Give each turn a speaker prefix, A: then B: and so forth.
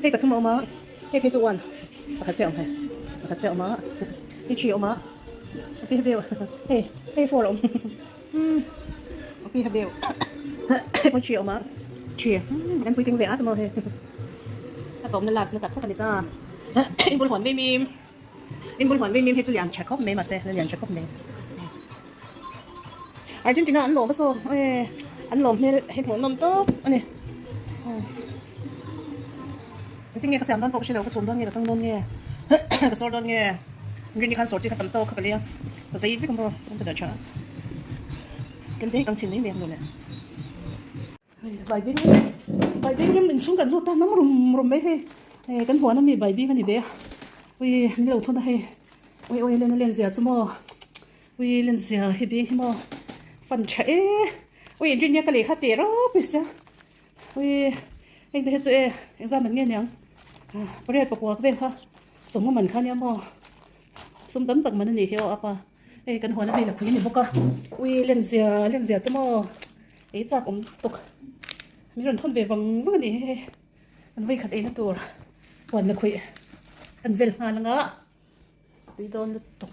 A: Hei pathum a awm a, hei phei chu one pakhat chiah a awm hei, pakhat chiah a awm a, hei three a awm a, a pi ha deuh hei hei four a awm umm a pi ha deuh hei pawh three a awm a, three umm an puitling ve at maw hei a tawpna last na tak tak a ni ta in bul huan vei mim in bul huan vei mim hei chu lian tha khawp mai mahse la lian tha khawp mai Argentina an lawm a saw e an lawm hmel hei hmuh nawm tawp a ni engtin nge ka siam dawn pawh ka hrelo ka chhum dawn nge ka kang dawn nge ka sawr dawn nge rin ni khan sawr chi kha tam tawk kha ka lei a ka zei vek ang maw ka dah tha a tlem te hi kang chhin mai mai ang lo le. Baibing baibing rim inchhung kan lut a nam rum rum mai hei eh kan huan ami baibing a ni ve a ui min lo thun a hei ui ui len a len zia chu maw ui len zia hi bing hi maw fan tha e ui inrin nia ka lei kha teh rawp mai sia ui heng te hi chu e exam an nge niang pariat pakua vel kha sawmnga man kha nia maw sum tam tak man a nih hi aw apa hei kan huan ami la khui a ni bawk a ui len zia len zia chu maw. Ei chak awm tawk min rawn thawn ve vang vang a ni hei an vawi khat eina tur huan la khawih an vel nghal anga tui dawn lutuk.